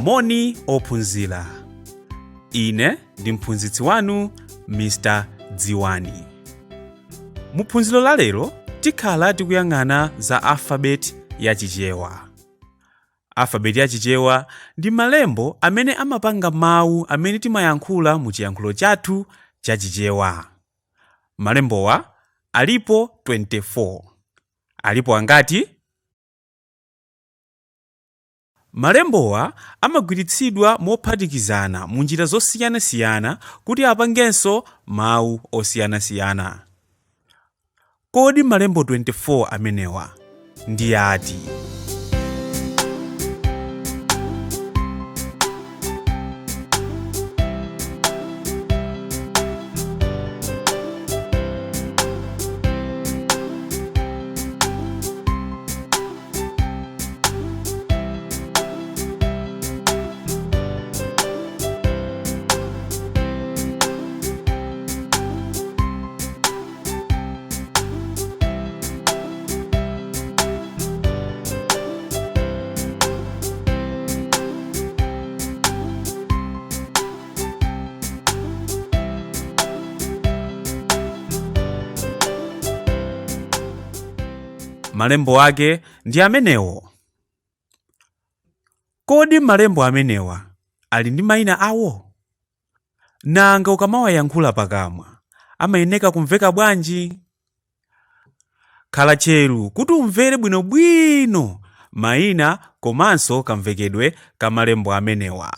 Moni ophunzira. Ine ndi mphunzitsi wanu Mr. Dziwani. Mu phunziro la lero tikhala tikuyang'ana za alphabet ya Chichewa. Alphabet ya Chichewa ndi malembo amene amapanga mawu amene timayankhula mu chiyankhulo chathu cha Chichewa. Malembowa alipo 24. Alipo angati? Malembowa amagwiritsidwa mophatikizana mu njira zosiyanasiyana kuti apangenso mawu osiyanasiyana. Kodi malembo 24 amenewa ndi ati? Malembo ake ndi amenewo. Kodi malembo amenewa ali ndi mayina awo? Nanga ukamawayankhula pakamwa amayeneka kumveka bwanji? Khala tcheru kuti umvere bwinobwino mayina komanso kamvekedwe ka malembo amenewa.